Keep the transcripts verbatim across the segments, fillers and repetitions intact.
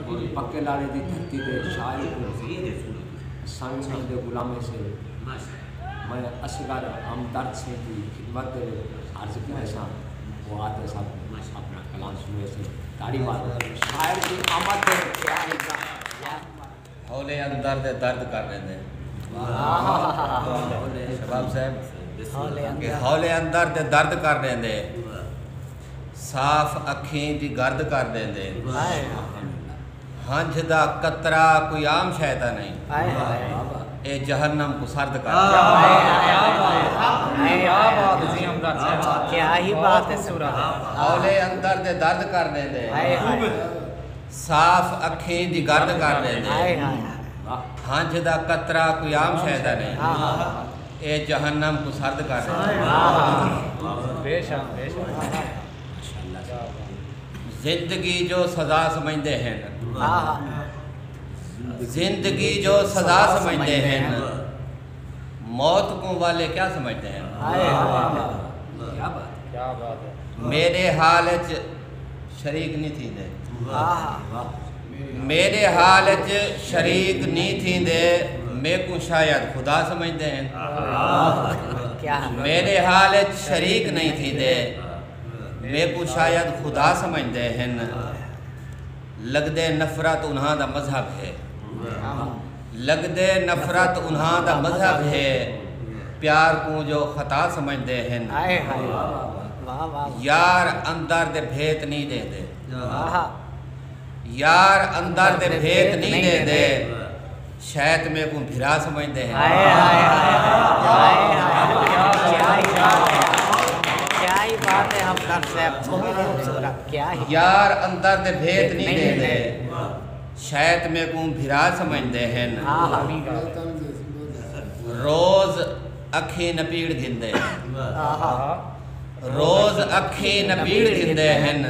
پکے لاڑے دی دھرتی دے شاعر کوں سنگ سنگ دے غلامے سے میں اصغر ہمدرد سے دی خدمت دے عرض کرے ساں۔ وہ آتے سب اپنا کلام سنوے سے۔ تاڑی مار شاعر دی آمد دے۔ ہولے اندر دے درد کر ݙیندے۔ شباب صاحب کہ ہولے اندر دے درد کر ݙیندے۔ صاف اکھیں دی گرد کر ݙیندے۔ ہنجھ دا قطرہ کوئی عام شے تاں نئیں۔ اے جہنم کوں سرد کر ݙیندے۔ کیا ہی بات ہے۔ ہولے اندر دے درد کر ݙیندے۔ صاف اکھیں دی گرد کر ݙیندے۔ ہنجھ دا قطرہ کوئی عام شے تاں نئیں۔ اے جہنم کوں سرد کر ݙیندے۔ زندگی جو سزا سمجھدے ہن۔ زندگی جو سزا سمجھدے ہن۔ موت کوں والے کیا سمجھدے ہن۔ میݙے حال اچ شریک نی تھیندے۔ میݙے حال اچ شریک نی تھیندے۔ میکوں شاید خدا سمجھدے ہن۔ میݙے حال اچ شریک نئیں تھیندے۔ میکوں شاید خدا سمجھدے ہن۔ لڳدے نفرت انہاں دا مذہب ہے۔ لڳدے نفرت انہاں دا مذہب ہے۔ پیار کوں جو خطا سمجھدے ہن۔ یار اندر دے بھیت نی ݙیندے۔ یار اندر دے بھیت نی ݙیندے۔ شیت میکوں بھرا سمجھدے ہن۔ یار اندر دے بھیت نی ݙیندے۔ شیت میکوں بھرا سمجھدے ہن۔ روز اکھیں نپیڑ گھندے ہن۔ روز اکھیں نپیڑ گھندے ہن۔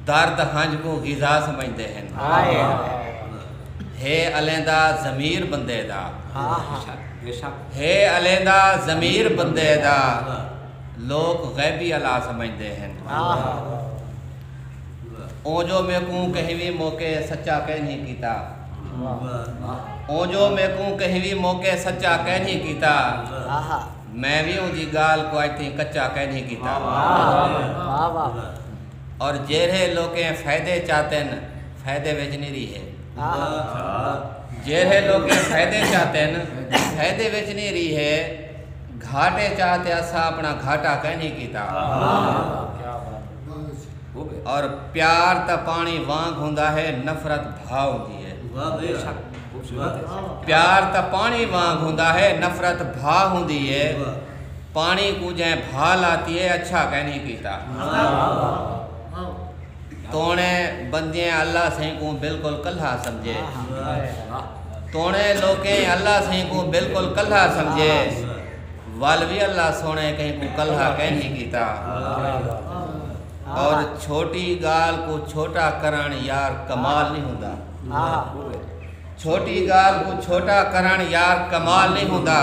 درد ہنج کوں غذا سمجھدے ہن۔ ہے الیندا ضمیر بندے دا۔ ہے الیندا ضمیر بندے دا۔ لوک غیبی الا سمجھدے ہن۔ اوں جو میکوں کہیں وی موقع سچا کینھی کیتا۔ اوں جو میکوں کہیں وی موقع سچا کینھی کیتا۔ میں وی اوندی گالھ کوں اج تئیں کچا کینھی کیتا۔ اور جیرھے لوکیں فیدے چاتن فیدے وچ نی ریہے۔ جیرھے لوکیں فیدے چاتن فیدے وچ نی ریہے۔ گھاٹے چاتے اساں اپنا گھاٹا کینھی کیتا۔ اور پیار تاں پاݨی وانگ ہوندا ہے نفرت بھا ہوندی ہے۔ پیار تاں پاݨی وانگ ہوندا ہے نفرت بھا ہوندی ہے۔ پاݨی کوں جئیں بھا لاتی ہے اچھا کینھی کیتا۔ توݨے بندیں اللہ سئیں کوں بالکل کلھا سمجھے۔ توݨے لوکیں اللہ سئیں کوں بالکل کلھا سمجھے۔ ول وی اللہ سوہݨے کہیں کوں کلھا کینھی کیتا۔ اور چھوٹی ڳالھ کوں چھوٹا کرݨ یار کمال نی ہوندا۔ چھوٹی ڳالھ کوں چھوٹا کرݨ یار کمال نی ہوندا۔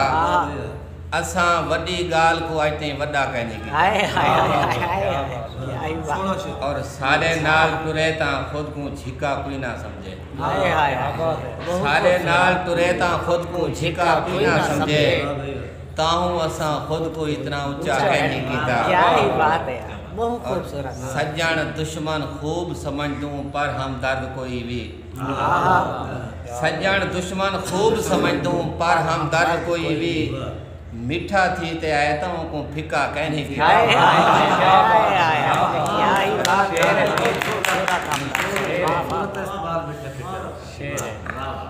اساں وݙی ڳالھ کوں اڄ تئیں وݙا کینھی کیتا۔ اور ساݙے نال ٹرے تاں خود کوں جھکا کوئی نہ سمجھے۔ ساݙے نال ٹرے تاں خود کوں جھکا کوئی نہ سمجھے۔ تاہوں اساں خود کوں اتنا اچا کینھی کیتا۔ اور سڄݨ دشمن خوب سمجھدوں پر ہمدرد کوئی وی۔ سڄݨ دشمن خوب سمجھدوں پر ہمدرد کوئی وی۔ مٹھا تھی تے آئے تاں اونکوں پھکا کینھی کیتا۔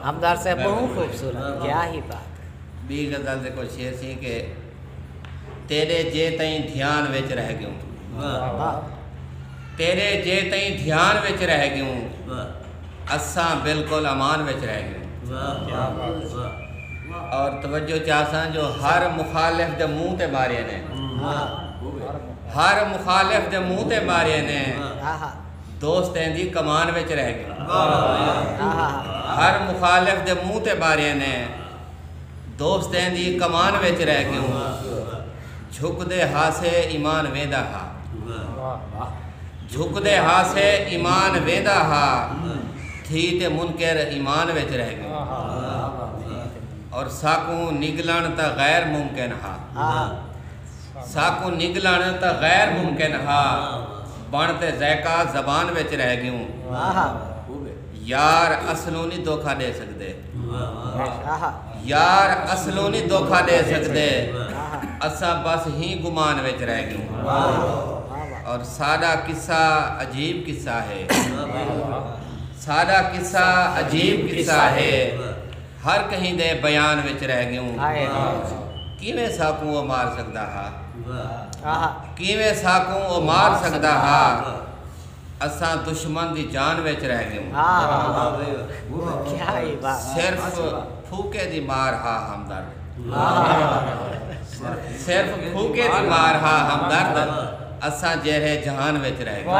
ہمدرد صاحب بہوں خوبصورت۔ کیا ہی بات ہے۔ ٻی غزل دے کجھ شعر سی کہ تیݙے جے تئیں دھیان وچ رہ ڳیوں۔ تیݙے جے تئیں دھیان وچ رہ ڳیوں۔ اساں بالکل امان وچ رہ ڳیوں۔ اور توجہ چاہساں جو ہر مخالف دے منہ تے مارے نے۔ ہر مخالف دے منہ تے مارے نے۔ دوستیں دی کمان وچ رہ ڳیوں۔ ہر مخالف دے منہ تے مارے نے۔ دوستیں دی کمان وچ رہ ڳیوں۔ جھکدے ہاسے ایمان ویندا ہا۔ جھکدے ہاسے ایمان ویندا ہا۔ تھی تے منکر ایمان وچ رہ ڳیوں۔ اور ساکوں نگلݨ تاں غیر ممکن ہا۔ ساکوں نگلݨ تاں غیر ممکن ہا، بݨ تے ذائقہ زبان وچ رہ ڳیوں۔ یار اصلوں نی دھوکا ݙے سڳدے، یار اصلوں نی دھوکا ݙے سڳدے، اساں بس ہیں گمان وچ رہ ڳیوں۔ اور ساݙا قصہ عجیب قصہ ہے، ساݙا قصہ عجیب قصہ ہے، ہر کہیں دے بیان وچ رہ ڳیوں۔ کیویں ساکوں او مار سڳدا ہا، کیویں ساکوں او مار سڳدا ہا، اساں دشمن دی جان وچ رہ ڳیوں۔ صرف پھوکے دی مار ہا ہمدرد، صرف پھوکے دی مار ہا ہمدرد، اساں جیرھے جہان وچ رہ ڳیوں۔